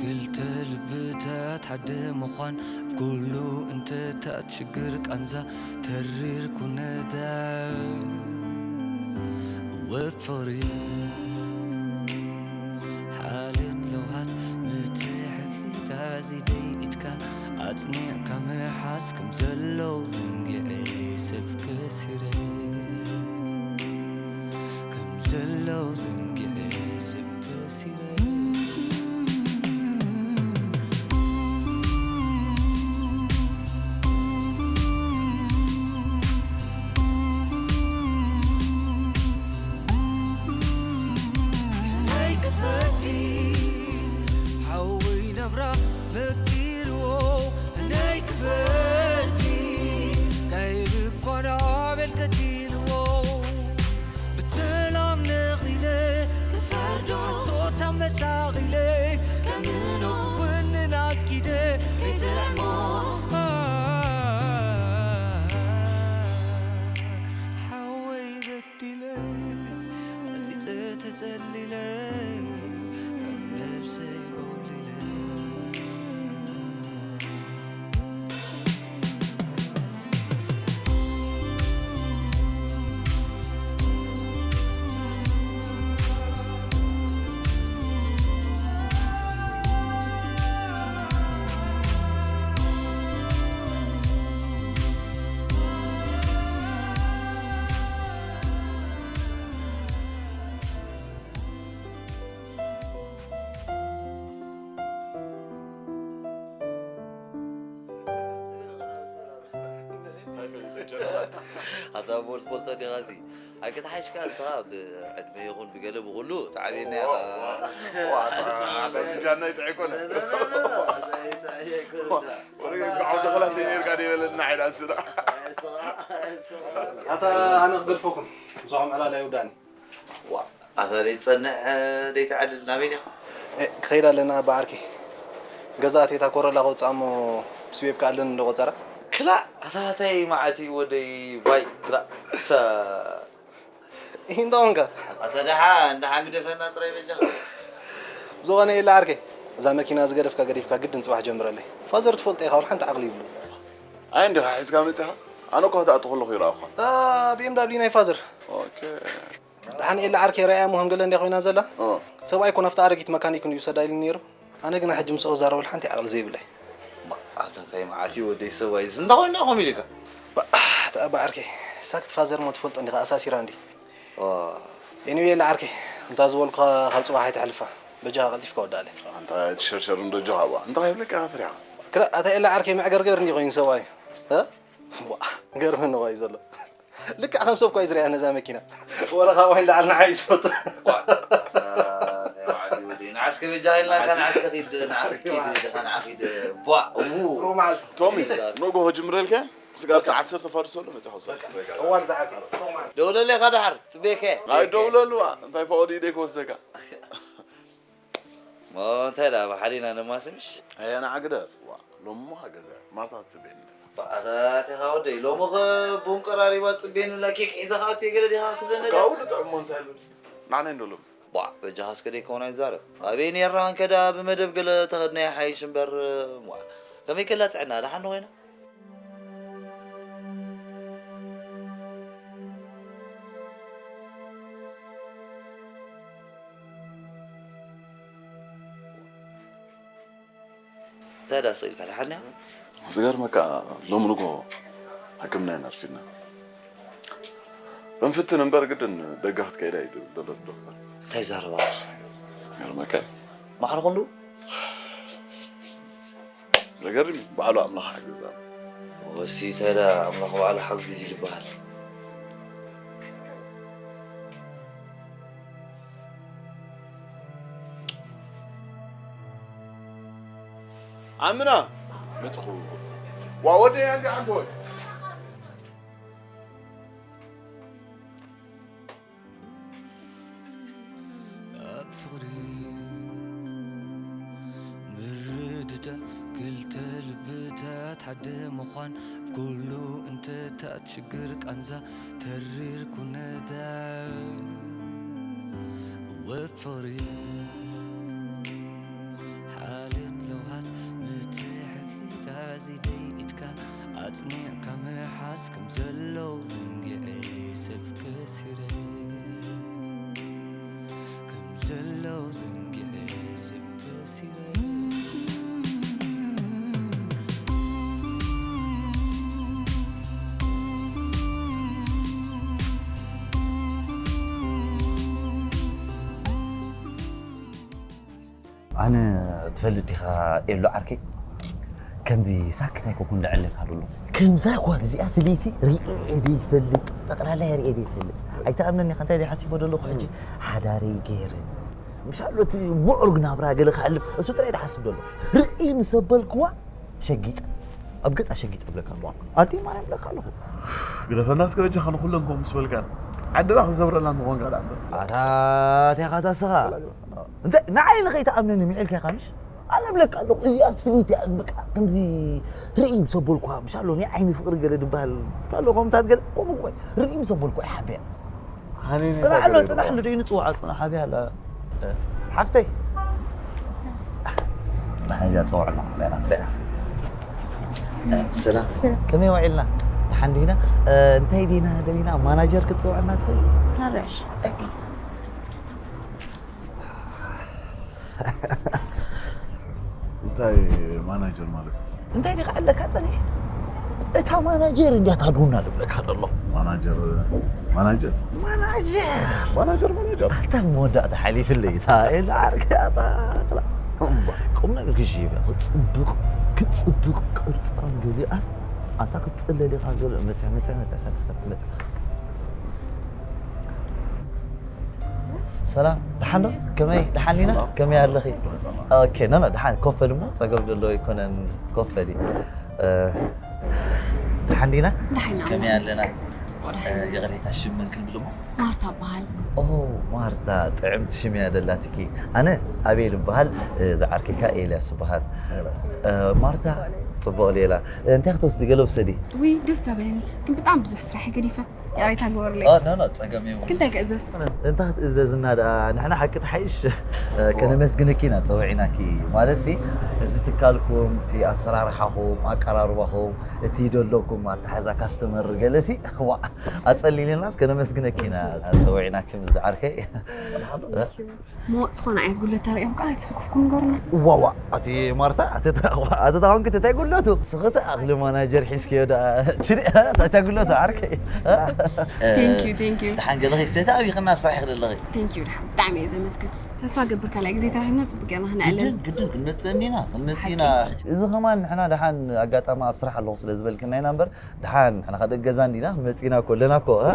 ክልተ ልብታት ሓደ ምዃን ኣብ ኩሉ እንተታት ሽግር ቃንዛ ተሪር ኩነታ ወፍሪ ሓልዮት ለውሃት ምትሕግጋዝ ኢደይ ኢድካ ኣጽኒዕካ ምሓዝ ከም ዘለዉ ዘንጊዐ ሰብ ከሲረ ከም ዘለዉ ዘንጊዐ ሰብ ከሲረ ናይ ክፈቲ ሓወይ ናብራ መኪርዎ ናይ ክፈቲ ካይብ እኳ ናበል ቀቲልዎ ብሰላም ነቒለ ክፈርዶ ሶታ መሳቒለ ከምኖ ውንን ኣኪደ ይጥዕሞ ሓወይ በዲለ ኣፂፀ ተፀሊለ ኣብ ነብሰይ ጎሊለ ኣታ ቦል ትፈልጦ ዲኻ እዚ ኣይከተሓሽካ ንስኻ ብዕድመ ይኹን ብገለ ብኹሉ ተዓብየና ኢኻ። ኣታ ሲኒየርካ ደይበለና ዓይዳ ስራ ኣታ ኣነ ክገድፈኩም ምሳኹም ዕላል ኣይውዳእን። ዋ ኣታ ደይትፀንሕ ደይትዓልል ናበይ ዲኻ? ክኸይድ ኣለና ኣባ ዓርከይ። ገዛ ኣትየ እታ ኮረላ ከውፅኣ እሞ ስቤብ ክኣልን እንዶ ቆፀራ። ክላእ ኣታ እንታይ መዓት እዩ ወደይ ዋይ ክላእ እታ ይህ እንዳ ኾንካ። ኣታ ደሓ ደሓን ግደፈና ጥራይ በጃኻ። ብዝኾነ የለ ዓርከይ እዛ መኪና ዝገደፍካ ገዲፍካ ግድን ፅባሕ ጀምረለይ። ፋዘር ትፈልጦ ኢኻ ወላ ሓንቲ ዓቕሊ ይብሉ። ኣይ እንዲኻ ሒዝካ መፂኻ? ኣነ እኮ ክትኣቱ ከለኹ ይረኣኹኻ። እታ ቢ ኤም ዳብሊው ናይ ፋዘር። ኦኬ። ደሓን ኤላ ዓርከይ ረኣያ እሞ ከም ገለ እንድያ ኮይና ዘላ። ሰብኣይ እኮ ናብታ ኣረጊት መካኒክ እንድዩ ውሰዳ ኢሉኒ ነይሩ። ኣነ ግና ሕጂ ምስኡ ክዛረበሉ ሓንቲ ዓቕሊ ዘይብለይ። ኣታ ታይ መዓት እዩ ወደይ ሰብኣይ እዚ እንታይ ኮይና ከምኡ ኢልካ። ተኣባ ዓርከይ ሳክት ፋዘር እሞ ትፈልጦ እንዲኻ ኣሳሲራ እንዲ። ኤኒዌ ኤላ ዓርከይ እንታ ዝበልኩኻ ካብ ፅባሕ ኣይተሕልፋ። በጃኻ ቀልጢፍካ ወዳእለይ። ኣንታ ትሸርሸር እንዶ ጆኻ ባ እንታይ ይብለካ ፍሪኻ። ክላ ኣታ ኤላ ዓርከይ መዕገርገር እንዲ ኮይኑ ሰብኣይ። ዋ ገርመኒ ኳ እዩ ዘሎ። ልክዕ ከም ሰብ ኳ እዩ ዝሪኣ ነዛ መኪና። ወረ ካብ ዋይ ንላዕሊ ንዓይ እዩ ዝፈቱ። ንዓስከ በጃ ኢልናካ ንዓስከ ኪድ ንዓኺድ ኪድ ኢልካ ንዓኺድ ቧ እዉ። ቶሚ ንጎ ከጅምረልካ ስጋብ ተዓሰርተ ፋርስ ዘሎ መፅእ ሓውሳ። እዋን ዝዓቢ። ደውለለይ ኢኻ ደሓር ፅቤከ። ኣይ ደውለሉ እንታይ ፈቐዱ ኢደይ ክወስደካ። እሞ እንታይ ደኣ ብሓደ ኢና ነማሲ ምሽ? ኣየ ንዓ ግደፍ ዋእ ሎሚ እሞ ሃገዘ ማርታ ትጽበየኒ። ባእ ኣታ ኣቴኻ ወደይ ሎሚ ኸ ቡን ቀራሪባ ትጽበየኒ ኣላ ኬክ ሒዛ ኸኣ ኣትየ ገለ ዲኻ ትብለኒ ደኣ? ካብኡ ንጥዕም እሞ እንታይ ኢሉ ንዓና እንዶ ሎሚ። ባእ በጃኻ እስከ ደይከውን ኣይዛረብ ኣበይ ኔርና እንከ ደኣ ብመደብ ገለ ተኸድና ይሓይሽ እምበር ዋእ ከመይ ከላ ጥዕና ደሓን ዶ ኾይና? እንታይ ደኣ ስቕ ኢልካ ደሓን ዲኻ? ዝገርመካ ሎሚ ንግሆ ሕክምና ኢና ኣርፊድና። እንፍትን እምበር ግድን ደገ ክትከይድ ኣይደለትን ዶክተር። እንታይ ትዛረብ ኣለኻ? ይገርመካ እዩ። ማዕረ ክንድኡ? ዘገርም እዩ። ባዕሉ ኣምላኽ ሓገዛ። ወሲ እንታይ ደኣ ኣምላኽ ባዕሉ ሓግዝ እዩ ዝበሃል። ኣምና መፅኹ ዋ ወደይ ኣንዲ ዓንተ ወይ ኣብ ፍቕሪ ምርድዳእ ክልተ ልብታት ሓደ ምዃን ኣብ ኩሉ እንተታት ሽግር ቃንዛ ተሪር ኩነታ ወፍሪ ኣነ ትፈልጥ ዲኻ ኤሎ ዓርከይ? ከምዚ ሳክት ኣይኮንኩን ደዕለካ ዘሎ። ከምዛ ጓል እዚኣ ፍልይቲ ርእየ ዘይፈልጥ፣ ጠቕላላ ርእየ ዘይፈልጥ። ኣይትኣምነኒ ኢኻ እንታይ ደይ ሓሲቦ ዘለኹ ሕጂ? ሓዳረይ ገይረ፣ ምሻሎት ምዑርግ ናብራ ገለ ክሕልፍ፣ እሱ ጥራይ ደሓስብ ዘሎ። ርእይ ምስ ኣበልክዋ ሸጊጠ፣ ኣብ ገጻ ሸጊጠ እብለካ ኣለኹ። ኣደይ ማርያም እብለካ ኣለኹ። ግደፈና እስከ በጃኻ ንኹለን ከምኡ ምስ በልካ። ዓድና ክዘብረላ እንተኾንካ ደኣ እምበር። ኣታ ኣትያኻ ታስኻ። እንተ ንዓይ ንኸይትኣምነኒ ምዒልካ ኢኻ ምሽ? ኣነ እብለካ ኣለኹ፣ እዚኣስ ፍልይቲ እያ። በቃ ከምዚ ርእይ ምስ ኣበልኳ፣ ምሻሎ ናይ ዓይኒ ፍቕሪ ገለ ድበሃል ኣሎ፣ ከምታት ገለ፣ ከምኡ እኮ እዩ። ርእይ ምስ ኣበልኳ ይሓብያ። ሃኒኒ ጽናሕ ኣሎ፣ ተገይሩ ጽናሕ ኣሎ፣ ደይ ንጽውዓ፣ ጽናሕ፣ ሓብያ ኣላ። ሓፍተይ። ንሓንዛ ጽውዕና፣ ሌላ ትሪኣ። ሰላም። ሰላም። ከመይ ውዒልና? ደሓን ዲና? እ፣ እንታይ ዲና ደሊና? ማናጀር ክትጽውዕና ትኽእል? ታረሽ፣ ጸጊ። እንታይ ማናጀር ማለት? እንታይ ዲኻ ኣለካ ጸኒሕ? እታ ማናጀር እንድያ ታድውና ድብለካ ደሎ። ማናጀር፣ ማናጀር? ማናጀር። ማናጀር፣ ማናጀር። ኣታ መወዳእታ ሓሊፍለይ፣ እታ ኢላ ዓርከይ፣ ኣታ፣ ኣታ። እምባ። ቁም ነገር ክሽይፍ እያ። ክጽብቕ፣ ክጽብቕ ቅርጻን ገሊኣን። ኣንታ ክትጽለል ኢኻ ገለ፣ መጽያ፣ መጽያ፣ መጽያ፣ ሰፍ፣ ሰፍ፣ መጽያ። ሰላም፣ ደሓን ዶ? ከመይ፣ ደሓን ዲና? ሰላም። ከመይ ኣለኺ? ሰላም። ኦኬ፣ ኖ፣ ኖ፣ ደሓን፣ ኮፍ በሊ እሞ፣ ጸገም ዘለዎ ኣይኮነን፣ ኮፍ በሊ። እ፣ ደሓን ዲና? ደሓን ኢና። ከመይ ኣለና? ጽቡቕ፣ ደሓን እ፣ ኢና። ይቕሬታ፣ ሽም መን ክንብል እሞ? ማርታ እበሃል። ኦ፣ ማርታ፣ ጥዕምቲ ሽም እያ ደላትኪ። ኣነ ኣቤል እበሃል፣ እ፣ ዝዓርከይ ከኣ ኤልያስ እበሃል። ኤልያስ። እ፣ ማርታ፣ ጽቡቕ ሌላ። እ፣ እንታይ ክትወስዲ? ገለ ውሰዲ። ውይ፣ ደስ ተበለኒ። ግን ብጣዕሚ ብዙሕ ስራሕ እየ ገዲፈ። ይቕሬታ ግበሩለይ። ኦ፣ ኖ፣ ኖ፣ ጸገም የብሉን። ክንታይ ክእዘዝ? እንታ ክትእዘዝና ደኣ፣ ንሕና ሓቂ ትሓይሽ፣ እ፣ ከነመስግነኪ ኢና ጸዊዕናኪ። ማለትሲ፣ እዚ ትካልኩም፣ እቲ ኣሰራርሓኹም፣ ኣቀራርባኹም፣ እቲ ደለኩም ኣተሓዛ ካስተመር ገለሲ፣ ዋእ፣ ኣጸሊልናስ ከነመስግነኪ ኢና ጸዊዕናኪ፣ ምስ ዝዓርከይ። እሞ ዝኾነ ዓይነት ጉድለት ተርእዮም ከኣ ኣይተሰኩፍኩም ንገሩና። ዋዋ፣ ኣቲ ማርታ፣ ኣቲ ታ-፣ ኣቲ ታኾንኪ እንታይ ጉድለቱ? ስኽቲ ኣኽሊ ማናጀር ሒዝክዮ ደኣ፣ ችሪ፣ እንታይ ጉድለቱ ዓርከይ? Thank you, thank you። ደሓን ገለኺ፣ ሰይቲ ኣቢኽና ኣብ ስራሕ ይኽደለኺ። Thank you፣ ደሓን። ብጣዕሚ እየ ዘመስግን። ተስፋ ገብር ካልኣይ ግዜ ተራኺብና ጽቡቅ ጌርና ክነዕልል። ግድን፣ ግድን፣ ክንመጽእ እንዲና፣ ክንመጽእ ኢና። ሓቂ። እዚ ኸማን ንሕና ደሓን ኣጋጣሚ ኣብ ስራሕ ኣለኹ ስለ ዝበልክና ኢና እምበር፣ ደሓን ንሕና ከኣ ደገዛ እንዲና፣ ክንመጽእ ኢና እኮ፣ ኣለና እኮ፣ እ?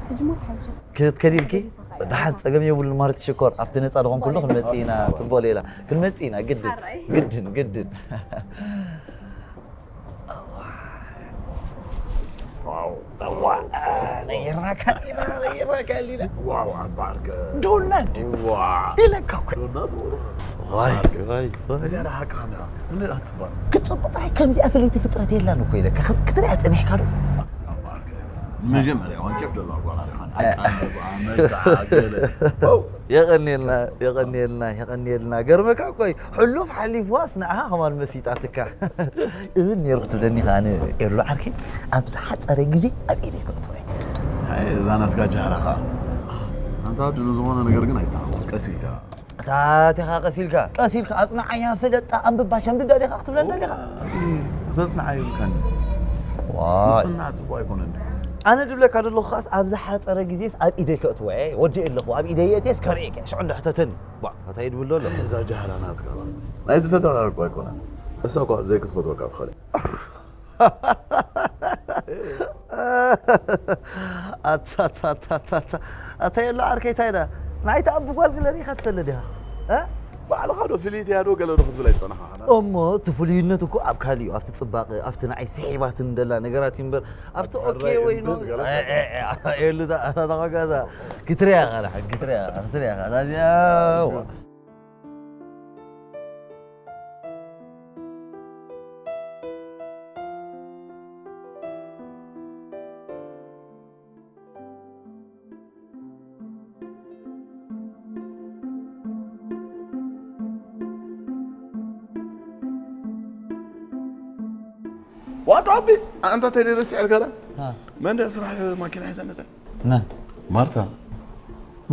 ሕጂ እሞ ተሓጉሰ። ክትከዲ ኢልኪ? ገዲፈ ኸኣ ደሓን እየ። ጸገም የብሉን ማርቲ ሽኮር፣ ኣብቲ ነጻ ዝኾንኩሉ ክንመጽእ ኢና፣ ጽቡቅ ሌላ። ክንመጽእ ኢና፣ ግድን፣ ሓራይ። ግድን፣ ግድን። ዋው፣ ዋው፣ ነይርናካ፣ ነይርናካ፣ ነይርናካ፣ ሊላ። ዋው፣ ዓባርገ። ዶና እንዴ? ዋው። ኢለካ እኮ። ዶና ትብሎ። ዋይ፣ ዋይ፣ ዋይ። እዚኣ ደኣ ሓቂ ካሜራ። እንዴ ኣትጽባል። ክትጽብቕ ጥራይ ከምዚኣ ፍልይቲ ፍጥረት የላን እኮ ኢለካ። ክት-፣ ክትሪኣ ጸኒሕካ ዶ? ዓባርገ። ንመጀመርያ እዋን ኬፍ ደለዋ ጓል ኣሪኻን። እ። ኣቃልባ፣ መልክዓ፣ ገለ። ዋው። የቐንየልና፣ የቐንየልና፣ የቐንየልና። ገርመካ እኮ እዩ። ሕሉፍ ሓሊፍዋስ ንዓኻ ከማን መሲጣትካ። እብል ነይሩ ክትብለኒ ኸኣ ኣነ ኤሉ ዓርከይ፣ ኣብ ዝሓጸረ ግዜ ኣብ ኢደይ ከእትዎ እየ። ኣይ፣ እዛ ናትካ ጃህራ ኸኣ። ኣንታ ወዲ ንዝኾነ ነገር ግን ኣይተሃወኽ፣ ቀስ ኢልካ። እታ ኣቲኻ ቀስ ኢልካ፣ ቀስ ኢልካ ኣጽንዓያ፣ ፍለጣ፣ ኣንብባ፣ ሸምድዳ ዲኻ ክትብለኒ ደሊኻ? እም፣ ክተጽንዓ ይብልካኒ። ዋይ። ምጽናዕ ጽቡቕ ኣይኮነን። ኣነ ድብለካ ዘለኹ ኸኣስ ኣብ ዝሓጸረ ግዜስ ኣብ ኢደይ ከእትዎ እየ፣ ወዲኤ ኣለኹ፣ ኣብ ኢደይ የእትየስ ከርእየካ እየ፣ ሽዑ እንዳሕተተኒ። ቧ፣ እንታይ ድብል ኣሎ? እዛ ጃህላ ናትካ ባ። ናይ ዝፈተኻ እኮ ኣይኮነን። እሳ እኳ ዘይክትፈትወካ ትኽእል እያ። ኣታ፣ ኣታ፣ ኣታ፣ ኣታ፣ ኣታ። ኣታ የሎ ዓርከይ እንታይ ኢላ? ናይታ ኣቡ ጓል ግን ርኢኻ ትፈልጥ ዲኻ? እ? ባዕልኻ ዶ ፍልይቲ እያ ዶ ገለ ዶ ክትብል ኣይጸናሕካን? እሞ እቲ ፍሉይነት እኮ ኣብ ካልእ እዩ። ኣብቲ ጽባቐ፣ ኣብቲ ንዓይ ስሒባትኒ ደላ ነገራት እዩ እምበር፣ ኣብቲ ኦኬ ሕራይ ወይ ኖ። እምብል ገለ እ፣ እ፣ እ፣ የሉ ዳ-፣ ኣታ ተኸጋዛ። ክትሪያ ኢኻ፣ ክትሪያ፣ ክትሪያ ኢኻ። እዛ እዚኣ፣ ዋ። ዋጣ ኣቢ፣ ኣንታ ተይደ ረሲዐልካ ዳ? ሃ። መን ደ ስራሕ ማኪና ሒዛ መጸ? መን? ማርታ።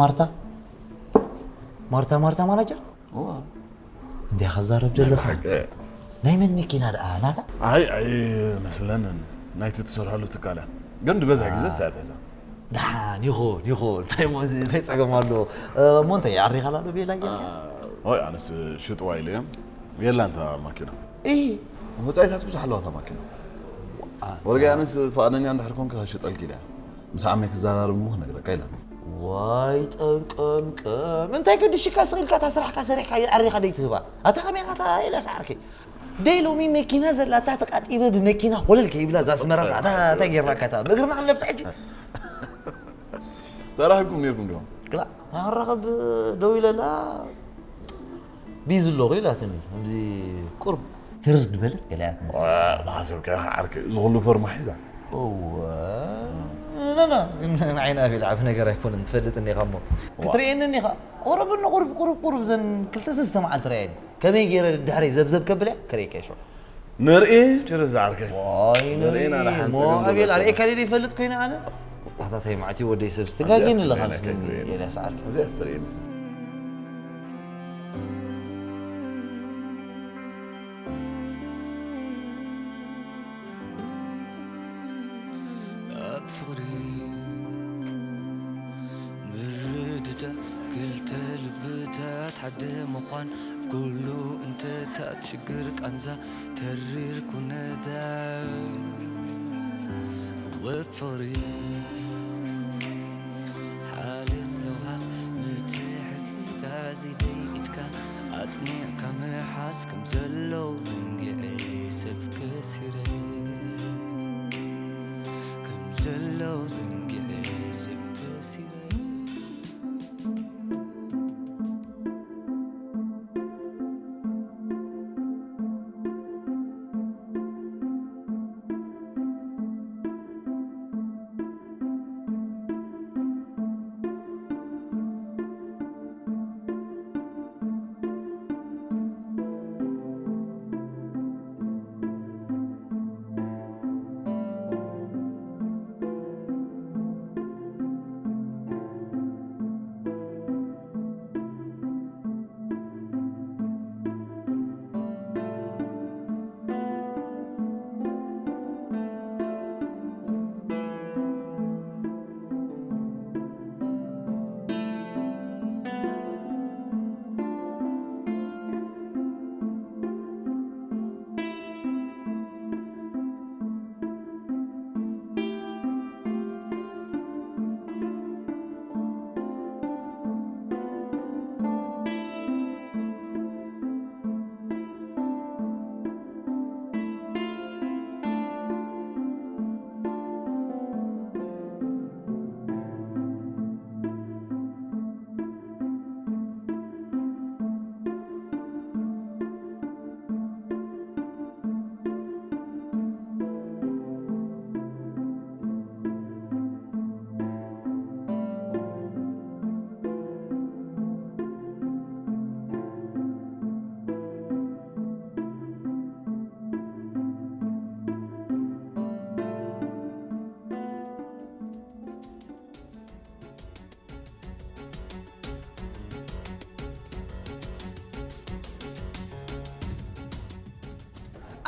ማርታ? ማርታ፣ ማርታ ማናጀር? እዋ። እንዲያ ከዛረብ ዘለኻ? ሓቂ። ናይ መን መኪና ደኣ ናታ? ኣይ፣ ኣይመስለንን። ናይቲ ትሰርሐሉ ትካል እያ። ግን ዝበዝሕ ግዜ አ። እሳ እያ ትሕዛ። ደሓን ይኹን፣ ይኹን። እንታይ እሞ እዚ፣ እንታይ ጸገም ኣለዎ? እ፣ እሞ እንታይ፣ ኣሪኻላ ዶ ቤላ ጌርካ? አ፣ ወይ ኣነስ ሽጥዋ ኢለ እዮም። የላ እንታ ማኪና። እይ። ወጻኢታት ብዙሕ ኣለዋ እታ ማኪና። ወርቂ ኣነስ ፍቓደኛ እንድሕር ኮንካ ክሽጠልኪ ኢለ እያ። ምስ ዓመይ ክዘራረብ እሞ ክነግረካ ኢላትኒ። ዋይ ጠንቀምቀም። እንታይ ገድሽካ ስቕ ኢልካ እታ ስራሕካ ሰሪሕካ ኣዕሪኻ ደይትህባ? ኣታ ከመይ ኢኻ እታ ኢለ ሰዓርኪ? ደይ ሎሚ መኪና ዘላታ ተቃጢበ ብመኪና ኮለል ከይብላ እዛ ኣስመራ ኸዓ እንታይ ጌርናካ እታ ብእግርና ክንለፍዕ ሕጂ? ተራኺብኩም ኔርኩም ዲኹም? ክላ ታራኸብ ደው ኢለላ ቢዚ ኣለኹ ኢላትኒ። ከምዚ ቁርብ ትርር ዝበለት ገለ እያ ትመስል። ተሓሰብካ ኢኻ ዓርከይ፣ እዚ ኩሉ ፈርማ ሒዛ። እወ፣ ኖ፣ ኖ፣ ንዓይ ንኣቤል ዓቢ ነገር ኣይኮነን፣ ትፈልጥኒ ኢኻ እሞ። ክትርእየኒ እኒኻ። ቁሩብ እኒ ቁሩብ፣ ቁሩብ፣ ቁሩብ፣ ዘን ክልተ ሰለስተ መዓልቲ ርኣየኒ። ከመይ ገይረ ድሕረይ ዘብዘብ ከብለ ክርእየካ እየ ሽዑ። ንርኢ፣ ችርስ ዓርከይ። ዋይ፣ ንርኢ፣ ንርኢ፣ ንርኢ፣ ንርኢ፣ እሞ ጸገም ኣቤል፣ የብሉን። ኣርእየካ ድየ ይፈልጥ ኮይነ ኣነ? ኣታታይ ማዕቲ ወደይ ሰብ ስትጋጊን ኣለኻ ምስለኒ፣ ኤልያስ ዓርከይ። እዚኣ ስትርእየኒ። ኣብ ፍቕሪ ምርድዳእ ክልተ ልብታት ሓደ ምዃን ኣብ ኩሉ እንተታት ሽግር ቃንዛ ተሪር ኩነታት ወፍሪ ሓልዮት ለውሃት ምትሕግጋዝ ኢደይ ኢድካ ኣጽኒዕካ ምሓዝ ከም ዘሎ ዘንጊዐ ሰብ ከሲረ ከም ዘሎ ዘንጊዐ ሰብ ከሲረ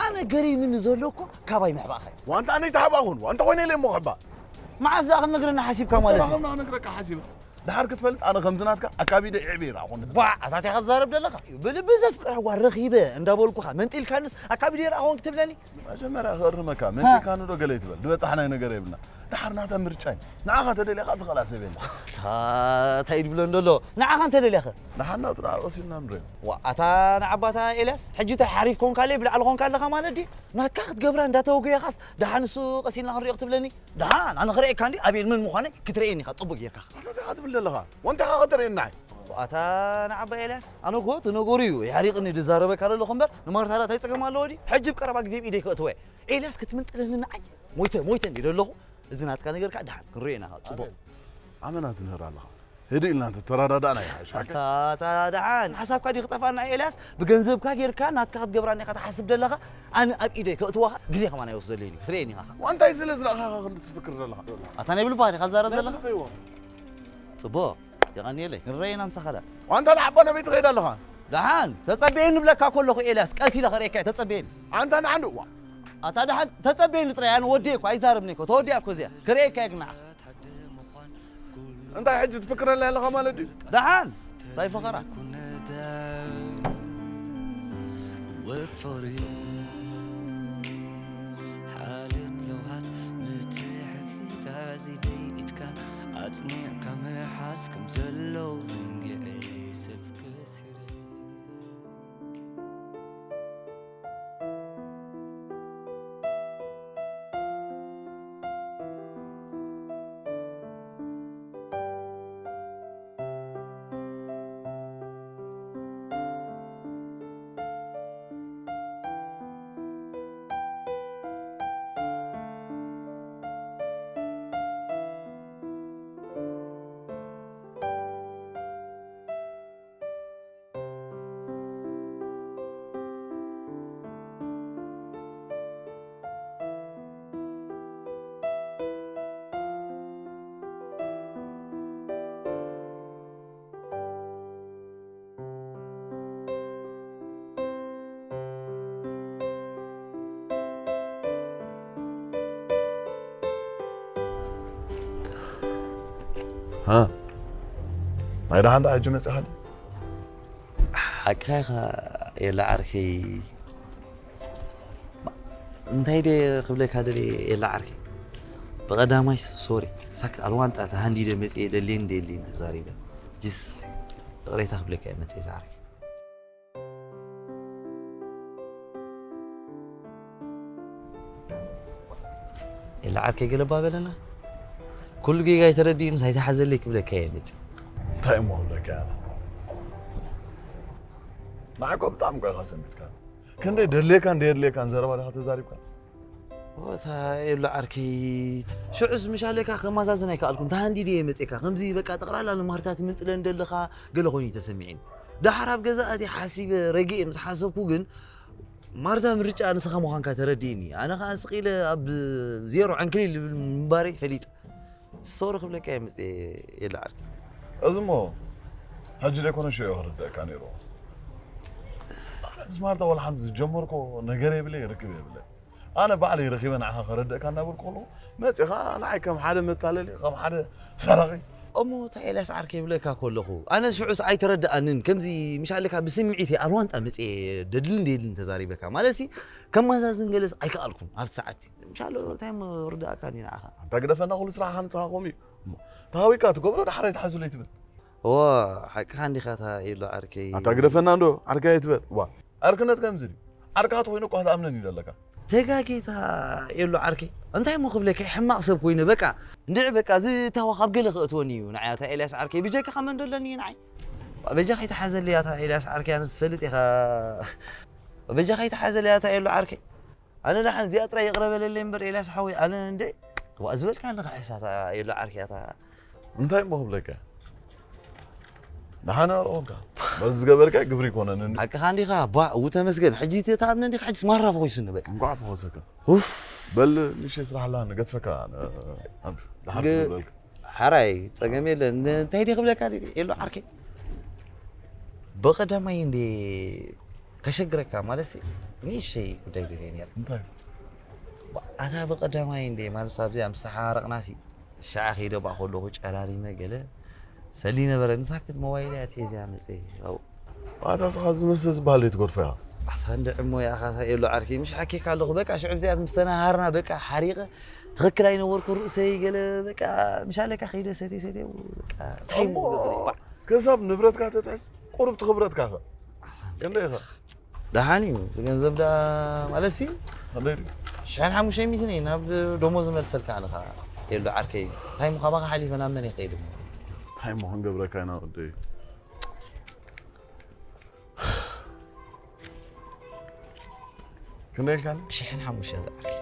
ኣነ ገሪምኒ ዘሎ እኮ ካባይ ምሕባእኻ እዩ። ዋንታ ኣነ ይተሓባኹን፣ ዋንታ ኮይነ ኢለ እሞ ክሕባእ። መዓዝ ደኣ ክትነግረኒ ሓሲብካ ማለት እዩ? ንሰኻ ከም ንኽነግረካ ሓሲበ። ደሓር ክትፈልጥ ኣነ ከምዚ ናትካ ኣካቢደ ይዕበ ይረኣኹን። ቧዕ፣ ኣታትያ ክትዛረብ ዘለኻ? ብልቢ ዘፍቅራ ጓል ረኺበ እንዳበልኩኻ መንጢልካንስ ኣካቢደ ይረኣኹን ክትብለኒ? መጀመርያ ክእርመካ፣ መጺእካኒ ዶ ገለ ይትበል፣ ዝበጻሕናዮ ነገር የብልና። ደሓር ናታ ምርጫ እዩ። ንዓኻ ተደልያኻ ዝኽእላ ሰብ የለን። ታ-፣ እንታይ ድብሎ እንደሎ? ንዓኻ እንተደልያኸ? ንሓና ጽናዕ ቀሲልና ንሪኦ። ዋ፣ ኣታ ንዓባታ ኤልያስ፣ ሕጂ እንታይ ሓሪፍ ኮንካለይ ብላዕሊ ኮንካ ኣለኻ ማለት ድዩ? ናትካ ክትገብራ እንዳተወገየኻስ፣ ደሓን እሱ ቀሲልና ክንሪኦ ክትብለኒ? ደሓን፣ ኣነ ክርእየካ እንዲ ኣቤል መን ምዃነይ ክትርእየኒ ኢኻ፣ ጽቡቕ ጌርካ። ኣታ እንታይ ኢኻ ትብል ዘለኻ? ወንታይ ኢኻ ከተርእየኒ ንዓይ? ኣታ ንዓባ ኤልያስ፣ ኣነ እኮ እቲ ነገሩ እዩ የሕሪቕኒ ዝዛረበካ ዘለኹ እምበር፣ ንማርታ እንታይ ጸገም ኣለዎ ድዩ? ሕጂ ብቀረባ ግዜ ኣብ ኢደይ ከእትዎ እየ። ኤልያስ ክትምንጥለኒ ንዓይ? ሞይተ፣ ሞይተ እንዲ ዘለኹ፣ እዚ ናትካ ነገር ከኣ ደሓን ክንርእዮ ኢና፣ ጽቡቕ። ኣመና ትምህር ኣለኻ። ህድእ ኢልና እንተተረዳዳእና ይሓይሽ፣ ሓቀይ? ኣታ፣ ኣታ ደሓን፣ ሓሳብካ ድዩ ክጠፍኣና ኤልያስ? ብገንዘብካ ጌርካ ናትካ ክትገብራኒ ኢኻ ትሓስብ ዘለኻ? ኣነ ኣብ ኢደይ ከእትወኻ ግዜ ከማን ኣይወስደለይን እዩ። ክትርእየኒ ኢኻ። ዋንታይ ስለ ዝረኣኻኻ ክንዲ ትፍክር ዘለኻ? ኣታ ናይ ብልብኻ ዲኻ ትዛረብ ዘለኻ? ጽቡቕ። የቐንየለይ። ክንረኣየና ምሳኻ ደኣ። ዋንታ ንዓባ ናበይ ትኸይድ ኣለኻ? ደሓን፣ ተጸበየኒ እብለካ እኮ ኣለኹ ኤልያስ፣ ቀስ ኢለ ከርእየካ እየ፣ ተጸበየኒ። ኣንታ ንዓንዱ፣ ዋ። ኣታ ደሓን፣ ተጸበየኒ ጥራይ፣ ኣነ ወዲየ እኮ፣ ኣይዛረብኒ እኮ፣ ተወዲኣ እኮ እዚኣ። ክርእየካ እየ ግን ንዓኻ። እንታይ ሕጂ ትፍክረለይ ኣለኻ ማለት ድዩ? ደሓን፣ እንታይ ፈኸራ? Work for you. ሓልዮት ለውሃት ምትሕግጋዝ ኢደይ ኢድካ ኣጽኒዕካ ምሓዝ ከም ዘሎ ዘንጊዐ ሰብ ከሲረ። ሃ፣ ናይ ደሓን ደኣ ሕጂ መጺኻ ድዩ? ሓቅኻ ኢኻ የለ ዓርከይ። እንታይ ደ ክብለካ ደልየ የለ ዓርከይ። ብቐዳማይ ሶሪ፣ ሳክት ኣልዋንጣ ተሃንዲደ መጽየ ደልየን ደልየን ተዛሪበ። ጅስ ይቕሬታ ክብለካ እየ መጽየ ዝዓርከይ። የለ ዓርከይ ገለባ በለና። ኩሉ ጌጋ ኣይተረዲእን ሳይተሓዘለይ ክብለካ እየ መጽየ። እንታይ እሞ ክብለካ እየ ኣነ? ንዓይ እኮ ብጣዕሚ እኮ ኢኻ ሰንቢድካ። ክንደይ ደድልየካን ደየድልየካን ዘረባ ዲኻ ተዛሪብካ? እታ የሎ ዓርከይ ሽዑስ ምሻለካ ከማዛዝን ኣይከኣልኩን። ተሃንዲደ እየ መጽየካ። ከምዚ በቃ ጠቕላላ ንማርታ ትምንጥለን ደለኻ ገለ ኮይኑ እዩ ተሰሚዕኒ። ደሓር ኣብ ገዛ ኣትየ ሓሲበ ረጊኤ ምስ ሓሰብኩ ግን ማርታ ምርጫ ንስኻ ምዃንካ ተረዲእኒ። ኣነ ኸዓ ስቕ ኢለ ኣብ ዜሮ ዕንክሊል ዝብል ምንባረይ ፈሊጠ። ሶሪ ክብለካ እየ መጽየ የለ ዓርከይ። እዚ እሞ ሕጂ ዘይኮነ ሽዑ ክርደአካ ነይሩ። ኣነ ምስ ማርታ ወላ ሓንቲ ዝጀመርኮ ነገር የብለይ፣ ርክብ የብለይ። ኣነ ባዕለይ ረኺበ ንዓኻ ከረድእካ እናበልኩ ከለኹ መጺኻ ንዓይ ከም ሓደ መታለሊ፣ ከም ሓደ ሰራቒ። እሞ እንታይ ኤልያስ ዓርከይ ይብለካ ከለኹ ኣነ ሽዑስ ኣይተረድኣንን። ከምዚ ምሻለካ ብስምዒት እየ ኣልዋንጣ መጽየ ደድልን ደድልን ተዛሪበካ። ማለትሲ ከማዛዝን ገለስ ኣይከኣልኩን ኣብቲ ሰዓት። ምሻሎ እንታይ እሞ ርድኣካ ንዩ ንዓኻ? ኣንታ ግደፈና ኩሉ ስራሕኻ ንስኻ ከምኡ እዩ። እሞ ተሃዊካ ትገብሮ ደሓር ኣይትሓዙለይ ትብል። እዋ ሓቅኻ እንዲኻ እታ ኢሎ ዓርከይ። ኣንታ ግደፈና እንዶ ዓርከይ ኣይትበል። ዋ ዓርክነት ከምዚ ድዩ? ዓርካ ተኾይኑ እኳ ክትኣምነኒ ደለካ። ተጋጌታ የሎ ዓርከይ። እንታይ እሞ ክብለካ ሕማቕ ሰብ ኮይነ በቃ። እንድዒ በቃ ዝታወ ካብ ገለ ክእትወኒ እዩ ንዓይ ኣታ ኤልያስ ዓርከይ። ብጀካኻ መን ደለኒ እዩ ንዓይ? በጃኻ ኣይትሓዘለይ ኣታ ኤልያስ ዓርከይ ኣነስ ትፈልጥ ኢኻ። በጃኻ ኣይትሓዘለይ ኣታ የሎ ዓርከይ። ኣነ ደሓን እዚኣ ጥራይ ይቕረ በለለይ እምበር ኤልያስ ሓወይ ኣነ እንደ ዋ ዝበልካ ንኽሕሳታ የሎ ዓርከይ ኣታ እንታይ እሞ ክብለካ? ደሓን ኣርኦንካ። በዚ ዝገበርካ ግብሪ ይኮነን እንዲ። ሓቅኻ እንዲኻ ባ እው ተመስገን። ሕጂ እቲ ተኣምነ እንዲኻ ሕጂ ስማራ ፈኾይስኒ በቃ። እንኳዕ ፈኾሰካ። ኡፍ። በል ንእሽተይ ስራሕ ኣላ ንገድፈካ። ን-፣ ኣብ-፣ ደሓን ግ-፣ ክብለልካ። ሓራይ ጸገም የለን። ን-፣ እንታይ ድየ ክብለካ ድየ? የሎ ዓርከይ። ብቐዳማይ እንዴ ከሸግረካ ማለትሲ ንእሽተይ ጉዳይ ደልየ ነይረ። እንታይ? ኣታ ብቐዳማይ እንዴ ማለት ኣብዚኣ ምስ ተሓራረቕናሲ ሻዓ ከይደ ባእ ከለኹ ጨራሪመ ገለ ሰሊ ነበረ ንሳክት ሞባይል እያ ትሒዘያ መፀ ኣብኡ ኣታ ስኻ ዝመስለ ዝበሃል ዘይትገድፎ ኢኻ ኣታ እንድዒ እሞ ያኻ የሎ ዓርከይ ምሽ ሓኪካ ኣለኹ በቃ ሽዑ ብዚኣት ምስ ተናሃርና በቃ ሓሪቐ ትኽክል ኣይነበርኩ ርእሰይ ገለ በቃ ምሽ ኣለካ ከይደ ሰትየ ሰትየ በቃ እንታይ እሞ ክሳብ ንብረትካ ተትሕዝ ቁሩብ ትኽብረትካ ኸ ክንደይ ኢኻ ደሓን እዩ ገንዘብ ዳ ማለት ሲ ክንደይ ድዩ ሽሕን ሓሙሽተ ሚእትን እዩ ናብ ደሞዝ መልሰልካ ኣነ ኸዓ የሎ ዓርከይ እንታይ እሞ ካባኻ ሓሊፈ ናብ መን ይኸይድ እሞ እንታይ እሞ ክንገብረካ ኢና ወደይ ክንደይ ኢልካኒ ሽሕን ሓሙሽተን ዝዓርከይ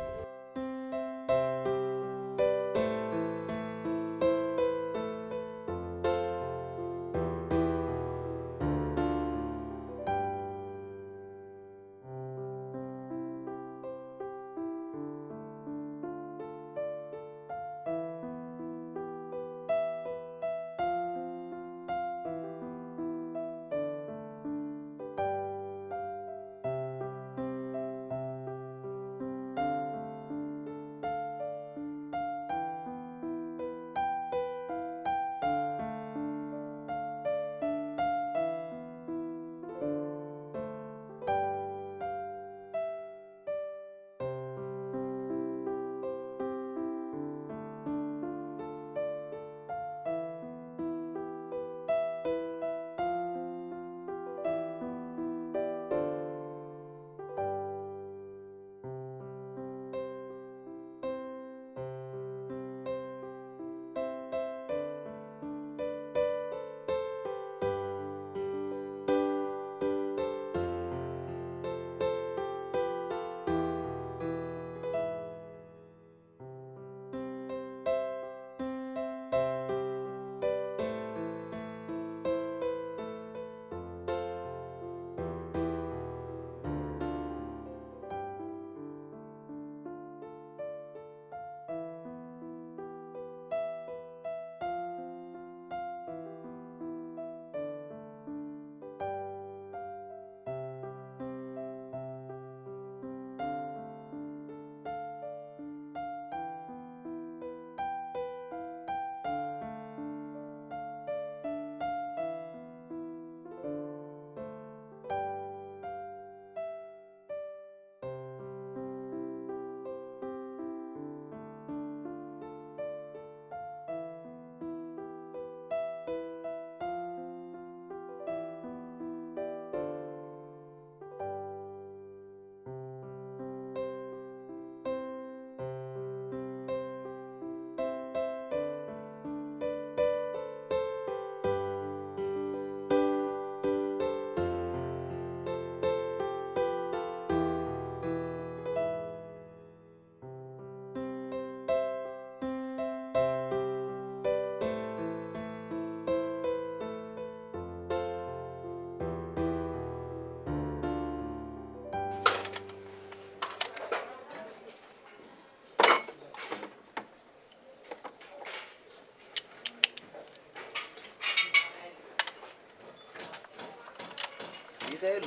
እንታይ ኢሉ?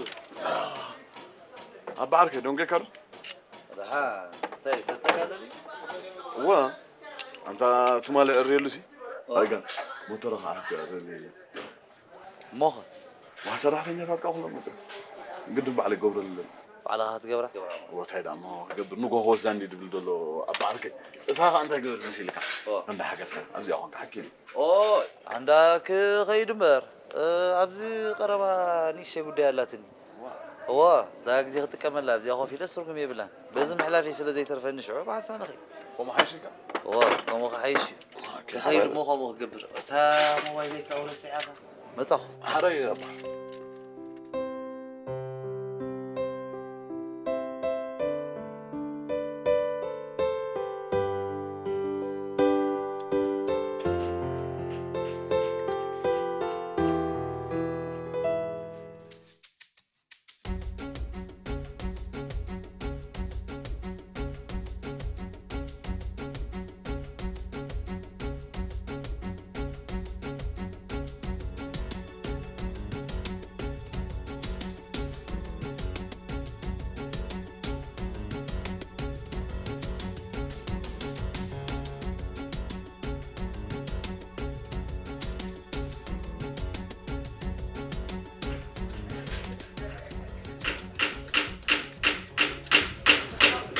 ኣባ ዓርከይ ደንጌካ ዶ? ደሓ እንታይ ሰጠካ ኣለኒ? እዋ ኣንታ ትማሊ እርየሉሲ ኣይጋ ሞተረ ከዓ ሕጂ እርየሉ እየ። እሞኸ? ዋ ሰራሕተኛታት ከዓ ኩሎም መፅኦም ግድን ባዕለይ ገብረሉ ኣለኒ። ባዕልኻ ክትገብራ? ወታይ ደኣ እሞ ክገብር ንጎ ክወስዳ እንዲ ድብል ዘሎ ኣባ ዓርከይ እሳ ከዓ እንታይ ግበር መሲልካ? እንዳሓገዝካ ኣብዚኣ ኮንካ ሓኪም ኦይ ኣንዳ ክኸይድ እምበር ኣብዚ ቀረባ ንእሽተይ ጉዳይ ኣላትኒ። እዋ እታ ግዜ ክጥቀመላ ኣብዚኣ ኮፍ ኢለ ስርጉም የብላን። በዚ ምሕላፊ ስለ ዘይተርፈኒ ሽዑ ብሓንሳብ ንኸይድ። ከምኡ ሓይሽልካ? እዋ ከምኡ ክሓይሽ እዩ። ክኸይድ እሞ ከምኡ ክገብር። እታ ሞባይለይ ካብኡ ረሲዓታ። መጻኹ። ሓራይ ኣባ።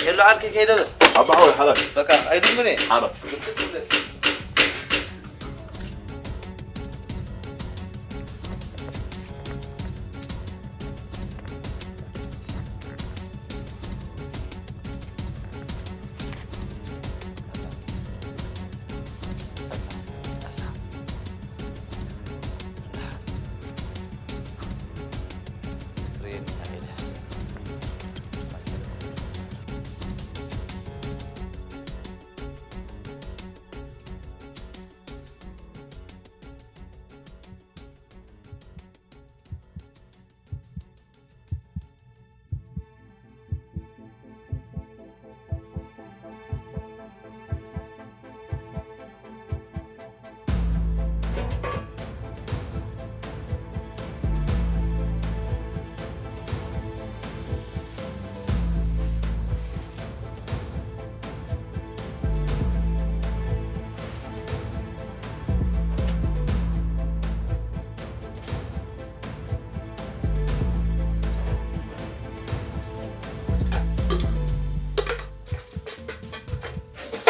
የሎ ዓርከይ ከይደ በል። ኣባ ሓወይ ሓላል። በቃ ኣይድምን እየ። ሓላል። ግጥም ትብል።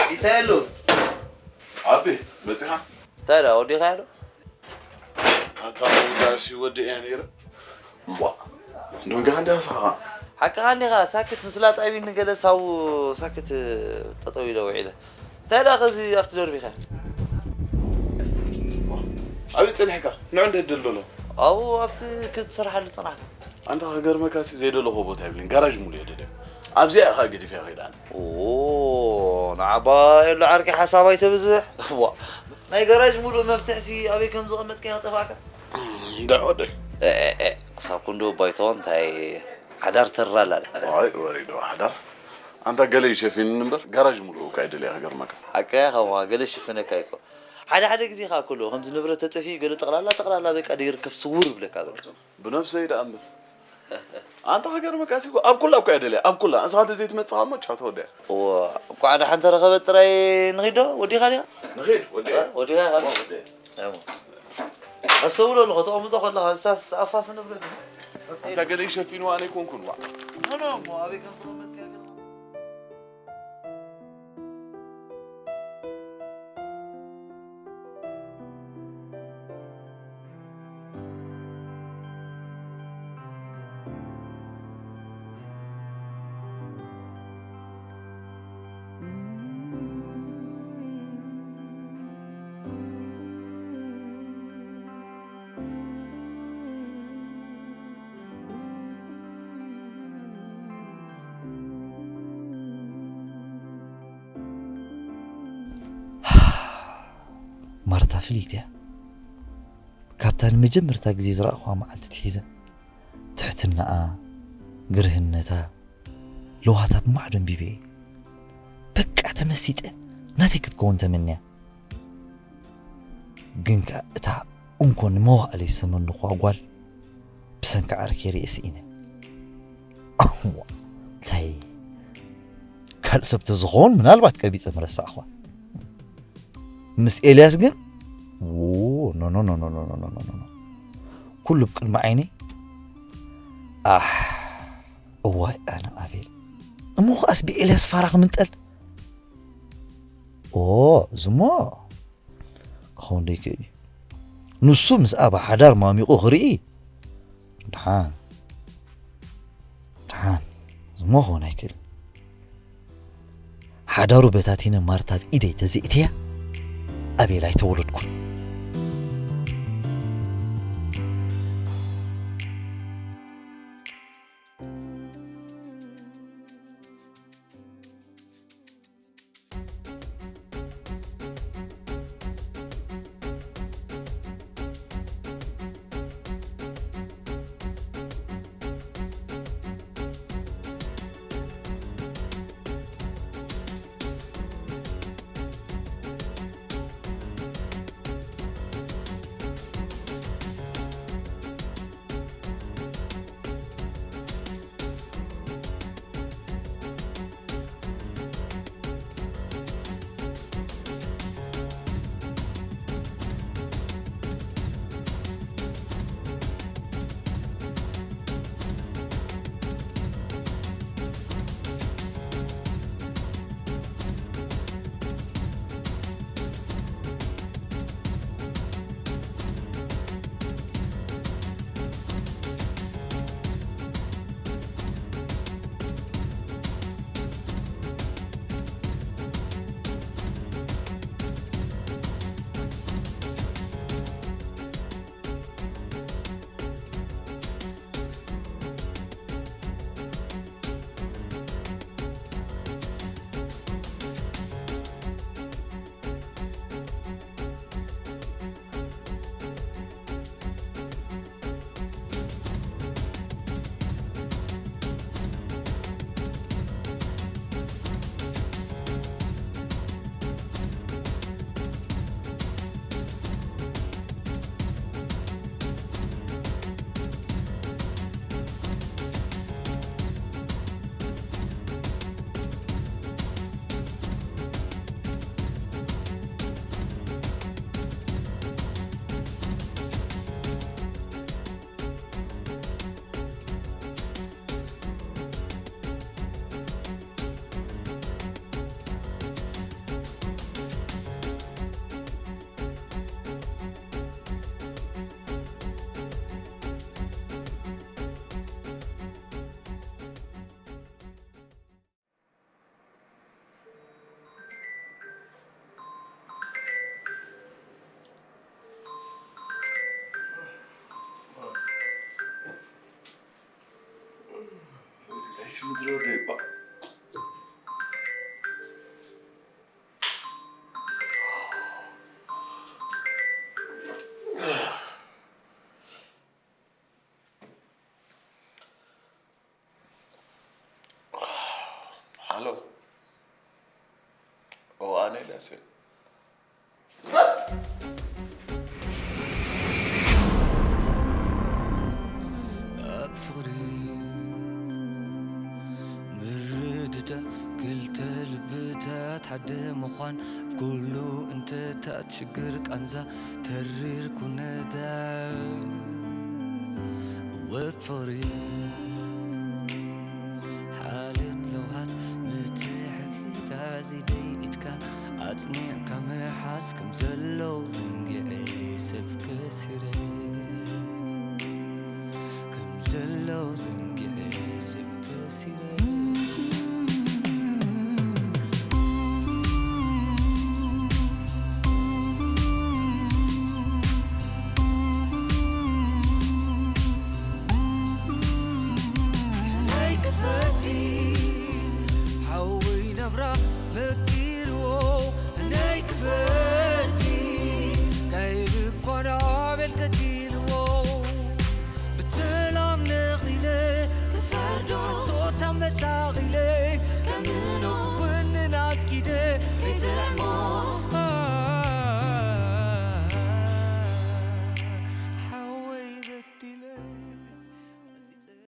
እንታይ ኣሎ? ኣቢ መጺኻ? እንታይ ደኣ ወዲኻዮ ዶ? ኣታ ውዳእሲ ወዲ እያ ነይረ። እምቧ። እንደው እንዲኻ እንዲኻ ሳኻ። ሓቅኻ እንዲኻ፣ ሳክት ምስላ ጣቢኒ ገለ ሳው ሳክት ጠጠው ኢለ ውዒለ። እንታይ ደኣ ከዚ ኣብቲ ደርቢኻ? ኣበይ ጸኒሕካ? ንዑ እንደ ደሎ። ኣብኡ ኣብቲ ክትሰርሓሉ ጸናሕካ። ኣንታ ክገርመካ ሲ ዘይደለኹ ቦታ የብለይን፣ ጋራዥ ሙሉ እየ ደልዮ። ኣብዚኣ ኢኻ ገዲፈያ ከይዳ ኣነ። ኦ፣ ንዓባ የሎ ዓርከይ ሓሳብ ኣይተብዝሕ። ዋ፣ ናይ ጋራዥ ሙሉእ መፍትሕሲ ኣበይ ከም ዘቐመጥካዮ ክጠፍኣካ? እንዳ ወደይ። ኤ፣ ኤ፣ ኤ፣ ክሳብ ክንድኡ ባይቶ እንታይ ሓዳር ተራላለ። ዋይ፣ ወሪዱ ሓዳር። ኣንታ ገለ ይሸፊንኒ እምበር፣ ጋራዥ ሙሉእ እኳ እየ ደልያ ክገርመካ። ሓቀይ ከምኡ ገለ ይሽፍነካ እኮ። ሓደ ሓደ ግዜ ከኣ ከሎ ከምዚ ንብረት ተጠፊኡ ገለ ጠቕላላ፣ ጠቕላላ በቃ ደይርከብ ስውር ይብለካ በቃ። ብነብሰይ ደኣ እምበር። ኣንታ ክገርመካ ሲ ኣብ ኩላ እኮ እየ ደልያ፣ ኣብ ኩላ። ንስኻ እንተ ዘይትመጽእ ከኣ እሞ ቻው ተወዲኣ። እወ፣ እንቋዕ ደሓን ተረኸበት ጥራይ ንኺድ ዶ? ወዲኻ ዲኻ? ንኺድ፣ ወዲኣ። እ? ወዲኻ ኢኻ? እወ፣ ወዲኣ። እሞ። ኣስተውሎ ኣለኹ፣ ተቐምጦ ከለኻ፣ ዝታስ ኣፋፍ ንብረት። ኣንታ ገለ ይሸፊንዋ ኣነ ኣይኮንኩን፣ ዋዕ። ኖ፣ ኖ፣ እሞ ኣበይ ከም ተቐመጥካ ይፈልጥ። ማርታ ፍልይቲ እያ። ካብታ ንመጀመርታ ግዜ ዝረኣኹዋ መዓልቲ ትሒዘ፣ ትሕትናኣ፣ ግርህነታ፣ ለውሃታ ብማዕዶ ኣንቢበ እየ። በቃ ተመሲጠ፣ ናተይ ክትከውን ተመንያ። ግን ከኣ እታ እንኮ ንመዋእለይ ዝሰመንኹዋ ጓል፣ ብሰንኪ ዓርከይ ርእየ ስኢነ። እዋ፣ እንታይ ካልእ ሰብ ተዝኸውን ምናልባት ቀቢጸ ምረሳዕኳ። ምስ ኤልያስ ግን፣ ዎ፣ ኖ፣ ኖ፣ ኖ። ኩሉ ብቅድሚ ዓይነይ። ኣሕ፣ እዋይ ኣነ ኣቤል። እሞ ኸኣስ ብኤልያስ ፋራ ክምንጠል? ኦ፣ እዝሞ ክኸውን ዶ ይክእል እዩ? ንሱ ምስኣ ብሓዳር ማሚቑ ክርኢ? ድሓን፣ ድሓን፣ እዝሞ ክኸውን ኣይክእል። ሓዳሩ በታቲነ ማርታ ኣብ ኢደይ ተዘይእትያ፣ ኣቤል ኣይተወለድኩን። ሃሎ። ኦ፣ ኣነ ኤልያስ እየ። ኣብ ፍቕሪ ምርድዳእ ክልተ ልብታት ሓደ ምዃን ኣብ ኩሉ እንተታት ሽግር ቃንዛ ተሪር ኩነታት ወፍሪ ሓልዮት ለውሃት ምትሕግጋዝ ኢደይ ኢድካ ኣጽኒዕካ ምሓዝ ከም ዘሎ ዘንጊዐ ሰብ ከሲረ